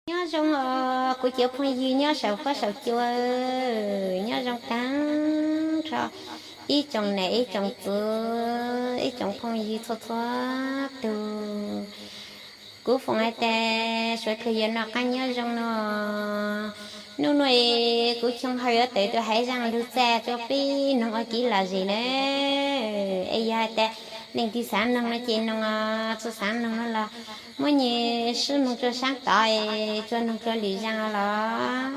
Nyob zoo os kuv cov phooj ywg nyob saum huab saum cua, nyob zoo tag nrho ib tsoom niam ib tsoom txiv, ib tsoom phooj ywg txhua txhua tus. Kuv foom hais tias suav dlawg yuav noj qab nyob zoo no. Hnub no kuv Choo Hawj yuav tawm tuaj haiv zaaj lug txaj rua peb noog ua kev lom zem na. Es yog hais tias leej twg xaav noog no ces noog, tsi xaav noog no los muab nyuas sib moog rua saab tod, tsuas noog rua lwm zaaj los.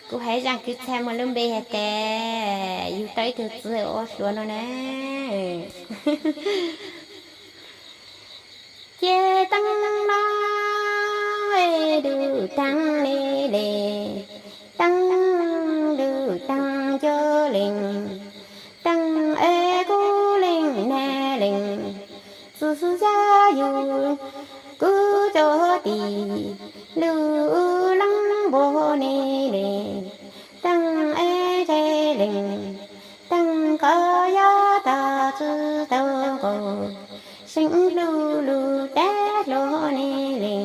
Kuv haiv zaaj kwv txhaj muaj lub npe hais tias yug tau ib tug txiv ua hluas no na. Ces teeb no, dub teeb ne le, teeb dub teeb cov leej, teeb es kuv leej nab leej, txwj xwb xyab yug kuv cov tis, lub leej npua ne le, teeb es tsev leej, teeb koj yog tog tsi tau nkaus, seem hlub lub teb hluas ne le,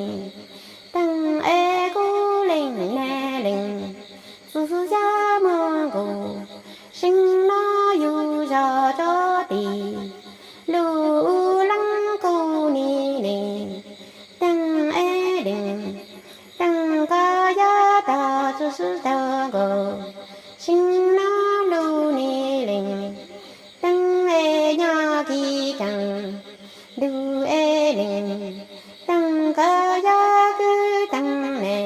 teeb es kuv leej nab leej, txwj xyab muaj nkaus, seem no yug zog cov tis, lub leej kuv ne le, teeb es leej, teeb koj yog tog tsi tau nkaus, seem no hlub ne leej, teeb es nyob kis kaas, dub es leej, teeb koj yog kwv teeb ne,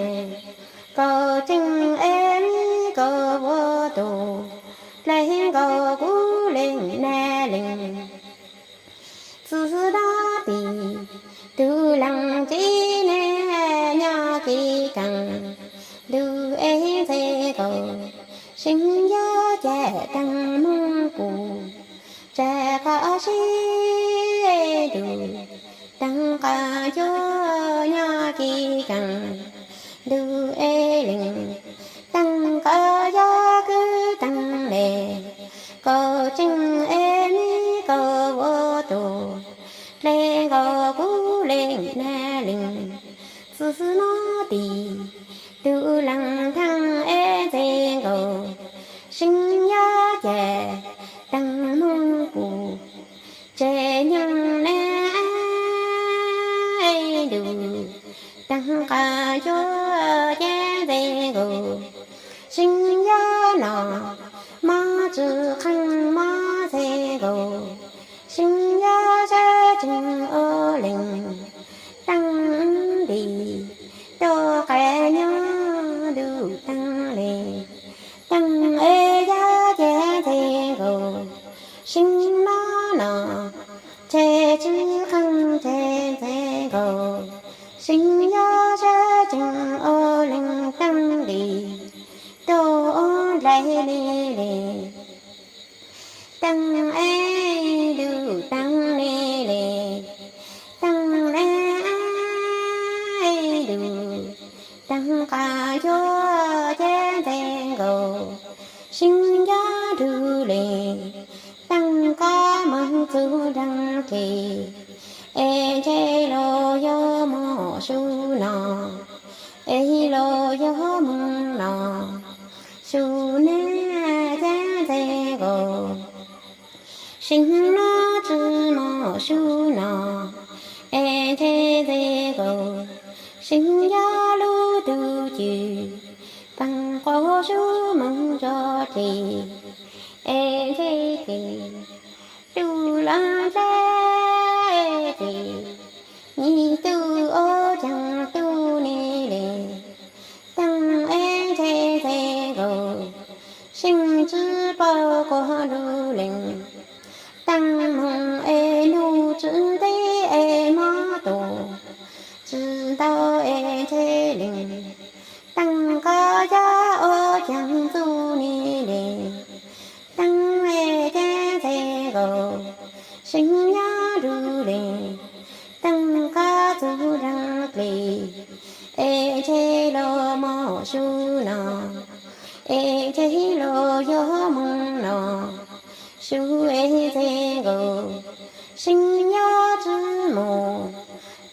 kaus tseeb es mi kaus ua tus, dlej nkaus kuv leej nab leej. Txwj xwb no tis, tug leej txiv ne, nyob kis kaas, dub es ntxhe nkaus, seem yog caj teeb moog pum, tsam qhov sib dub, teeb qhov cuag nyob kis kaas, dub es leej, teeb koj yog kwv teeb le, kaus tseeb es mi kaus ua tus, dlej nkaus kuv leej nab leej. Txwj xwb no tis, tug leej theej es ntxhe nkaus, seem yog caj teeb moog pum, tsam nyoog ne dub, teeb qhov cuag caj ntxhe nkaus, seem yog no mob tsi qheej mob ntxhe nkaus, seem yog sab tseeb ua leej, teeb nti tuaj qab nyob dub teeb le, teeb es yog caj ntxhe nkaus, seem no no, tsam tsi qheej tsam ntxhe nkaus, seem yog sab tseeb ua leej, teeb nti tuaj dlej li le, teeb es dub teeb li le, teeb es dub, teeb qhov cuag caj ntxhe nkaus, seem yog dub le, teeb koj moog txug nraag dlej, es ntse los yog moog su no, es los yog moog no, su na caj ntxhe nkaus, seem no tsi moog su no, es ntse ntxhe nkaus, seem yog lub tug cwj, paag quas su moog zog dlej, es ntse dlej, tug leej dlej dlej, nyiv tug ua caag tug ne le, teeb es ntse ntxhe nkaus, seem tsi paub quas dub leej, teeb moog es nub tsi ntev es mob tus, tsi ntau es ntse leej, teeb koj yog ua caag txuj ne le, teeb es caj ntxhe nkaus, seem nyob dub le, teeb koj txug nraag dlej, es ntse los moog su no, es ntse los yog moog no, su es ntxhe nkaus, seem yog tsi moog,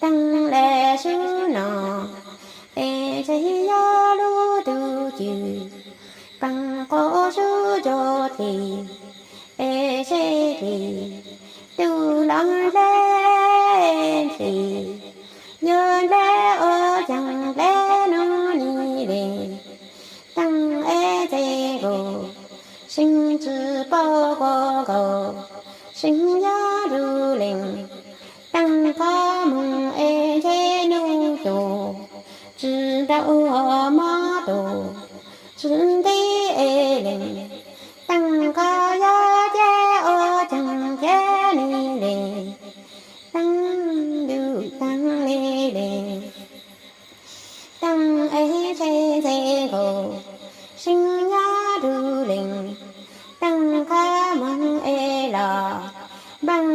teeb le su no, es Ces yog lub tug cwj peem quas sub cuag dlis, es seb dlis tug los nplej dlis, yog nplej ua caag nplej nub ni le. Teej eb txeg nkaus, seeb tsi paub quas nkaus, seeb yog lug lees. Teej qhov moog es ntshe nub tug tsi ntau, mob tug tsi ntib es lees. Teej qhov yog ceg ua caag ceg ni le, teej lug teej le le. Teej eb txeg nkaus, seeb nyob lug lees. Teej qhov moog es los npaaj,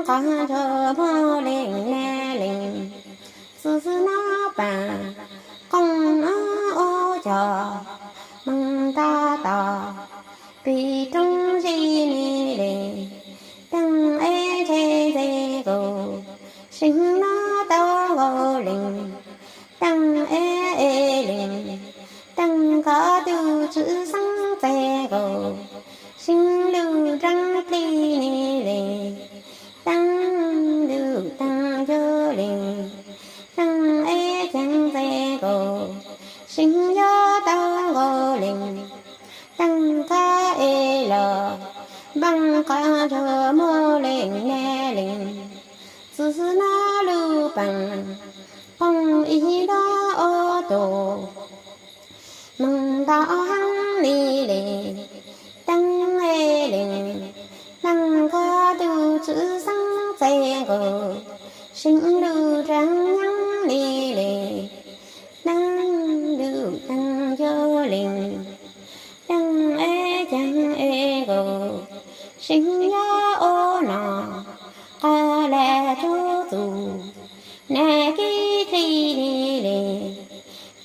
qhov ntsuag muag lees ne lees. Txwj xwb nub paag qooj ub ub cog, moog nto tos pim roob zig ni le. Teej eb txeg nkaus, seeb nub tau nkaus lees. Teej eb es lees, teej qhov tug tsi xeeb txeg nkaus, seeb lug nreeb dlig ni le. Teej lug teej cuag lees, teej eb caag txeg nkaus, seeb yog tau nkaus lees. Teej qhov es los npaaj, qhov ntsuag muag lees ne lees. Txwj xwb nub lug paag qooj ib lub ub tug, moog nto haab ni le. Teej eb lees, teej qhov tug tsi xeeb txeg nkaus, seeb lug nreeb nyaab ni le. Teej lug teej cuag lees, teej eb caag es nkaus, seeb yog ua no, qhov lug tsuj txug nag kib dlig ni le.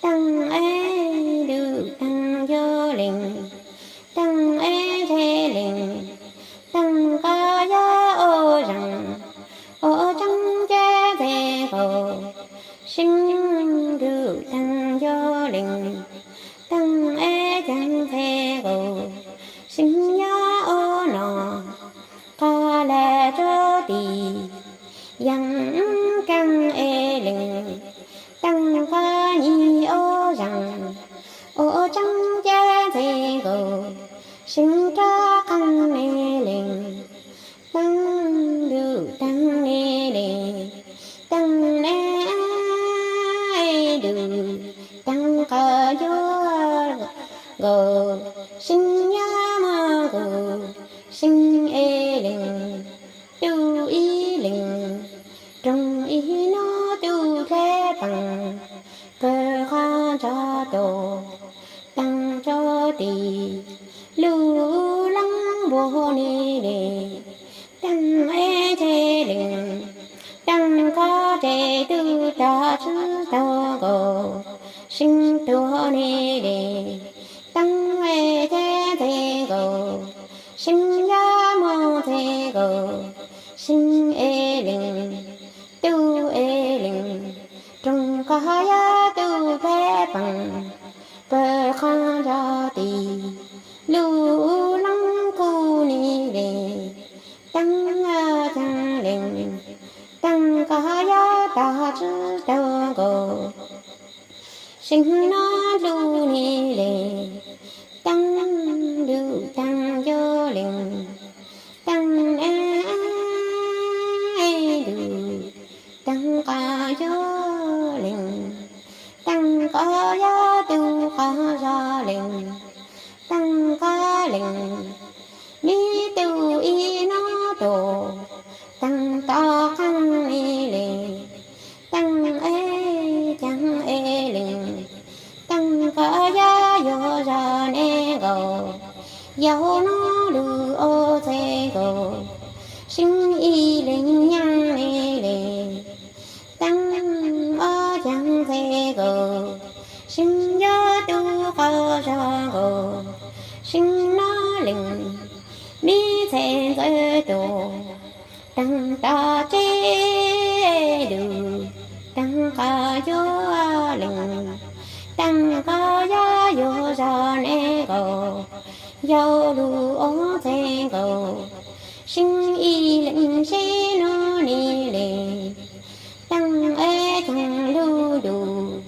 Teej eb lug teej cuag lees, teej eb txeg lees. Teej qhov yog ua zaag, ua tseeb ceg txeg nkaus, seeb lug teej cuag lees. Teej eb caag txeg nkaus, seeb yog ua no, qhov lug tsuj tis yaam kaag es lees. Teej qhov nyig ua zaag, ua tseeb ceg txeg nkaus, seeb rov qaag ne lees. Teej lug teej ne lees, teej ne lug teej qhov cuag nkaus, seeb nyob muag nkaus, seeb es lees, tug ib lees, roog ib nub tug dleb peem, kawg qhov ntog tug, teej tsuj tis lug leej npuag ni le. Teej eb txeg lees, teej qhov tsev tug tog tsi taug nkaus, seeb tuag ni le. Teej eb txeg nkaus, seeb yog muag txeg nkaus, seeb es lees, tug es lees, roog koj yog tug dleb peem, kawg qhov ntog tis lug leej kuj ni le. Teej caag lees, teej koj yog tog tsi taug nkaus, seeb nub lug ni le. Teej lug teej cuag lees, teej ne lug teej qhov cuag lees, teej koj yog tug qhov zog lees, teej koj lees, nib tug ib nub tug, teej rov qaag ni le. Teej eb caag es lees, teej koj yog yuav zog ne nkaus, yog nub lug ua txeg nkaus, seeb ib leeg nyaab ne le. Teej ob caag txeg nkaus, seeb yog tug qhov zog nkaus, seeb nub lees, mib txhej ntxawg tug, teej rov tseb lug, teej qhov cuag lees, Teej koj yog yug zog nees nkaum, yau lug ob txheeb nkaus, seeb ib leeg sib nub ni le. Teej eb ceeg lug ntuj,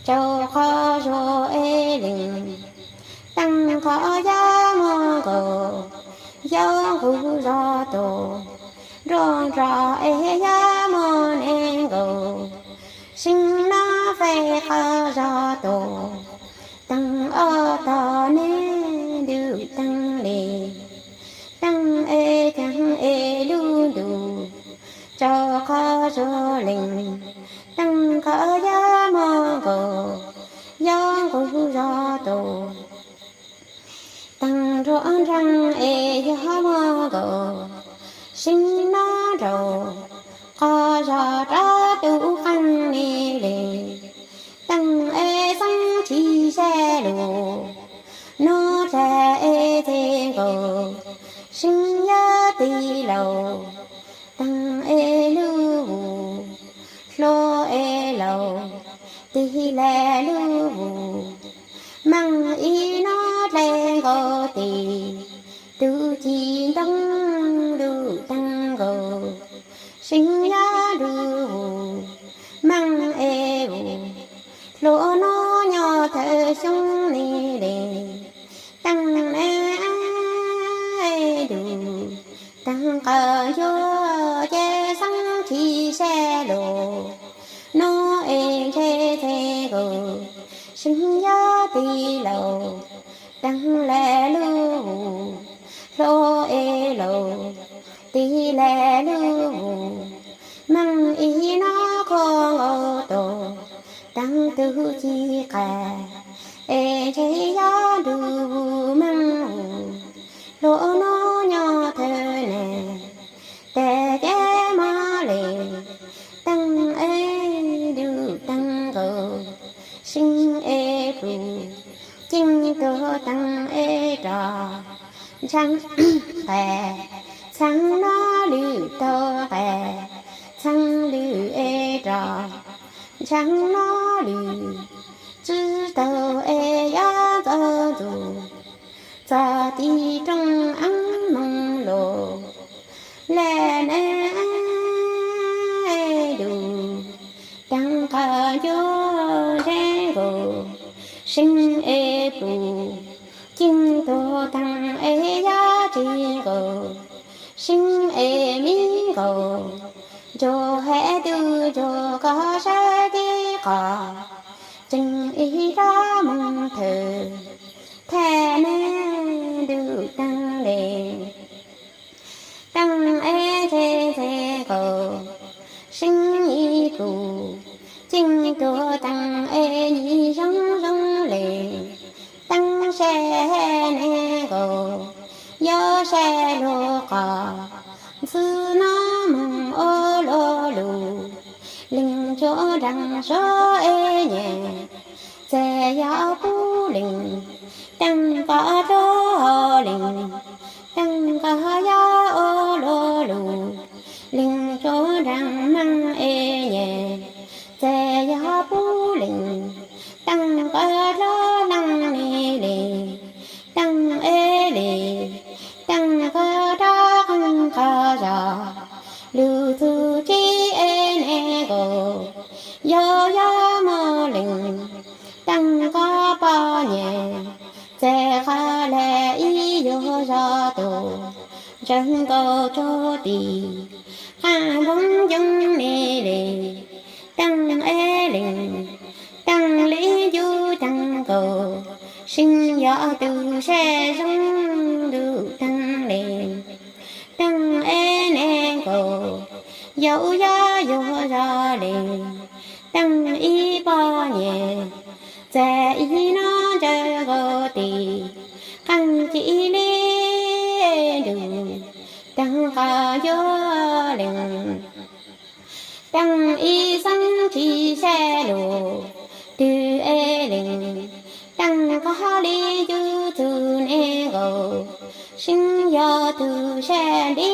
tsaus qhov zog eb leeg. Teej koj yog muaj nkaus, yau nqug zog tuaj, nruab nrog eb yog muaj nees nkaum, seeb nub fej qhov zog tuaj. Teej ob tog neeg ntuj teej le, teej eb ceeg eb lug ntuj, tsaus qhov zog leeg. Teej koj yog muaj nkaus, yau nqug zog tuaj. Teej nruab nreeg es yog muaj nkaus, seeb nub nraum, qhov zog rov tub qeej ni le. Teej eb xeeb tsis sab lug, nub dlaag eb txheeb nkaus, seeb yog tig laus. Teej eb lug vus, hluas eb laus, tig le lug vus, meej ib nub dlaag nkaus tig, tug ci ntoo ntuj teej nkaus, seeb yog ntuj vus, meej eb vus, hluas nub nyob thawj xyoo ni le. Teej eb ntuj, teej qhov ncuab ces xeeb tsis sab lug, nub eb ntshe txheeb nkaus, seeb yog tig laus. Teej le lug vus, hluas eb laus, tig le lug vus, meej ib nub qhuav nkaus tuaj. Teej tug ci qas, es ntshe yog ntuj vus meej vus, hluas nub nyob thawj nees, tes ces mob le. Teej eb ntuj teej nkaus, seeb eb plum, ceeb tuag teej eb rov, ntshaav qas, txheeb nub lwm taug qas, txheeb lwm eb rov, ntshaav nub lwm, txwb taug es yog txog ntxug, txog tig rooj eeb moog lug le ne. Ntuj, teej qhov ncuab ntshe nkaus, seeb eb plum, ceeb tuag teej es yog tsis nkaus, seeb eb mi nkaus, ntsuag has tug ntsuag koj sawv tib qhov, tseem ib rab moog thawm, thawm ne ntuj teej le. Teej eb ntshe txheeb nkaus, seeb ib plum, ceeb tuag teej es nyim zoo zoo le. Teej sab nees nkaus, yau sab lug qhov, ntxwg nub moog ua luaj lug, leej tsuas nraag suav eb nyem, txawm yog pub leej, teej koj dlua hauv leej, teej koj yog ua luaj lug, leej tsuas nraag meej eb nyem, txawm yog pub leej, teej koj dlua leej ni le. Teej eb le, teej koj rov qeej qhov zog, lug txug tsi eb nees nkaus, yau yog muaj leej, teej koj poj niam, txawm qhov le ib yug zog tuaj, ntseeg nkaus tsuag tim, qaab nploog yoo ne le. Teej eb leej, teej le ncuab teej nkaus, seeb yog tug sab zoo ntuj teej le. Teej eb nees nkaus, yau yog yug zog le. Teej ib poj niam, txawm ib nub ntseeg nkaus tim, qaab ci le ntuj, teej qhov ncuab leej. Teej ib xeeb tsis sab lug, twg eb leej, teej koj le ncuab txug nees nkaus, seeb yog tug sab nti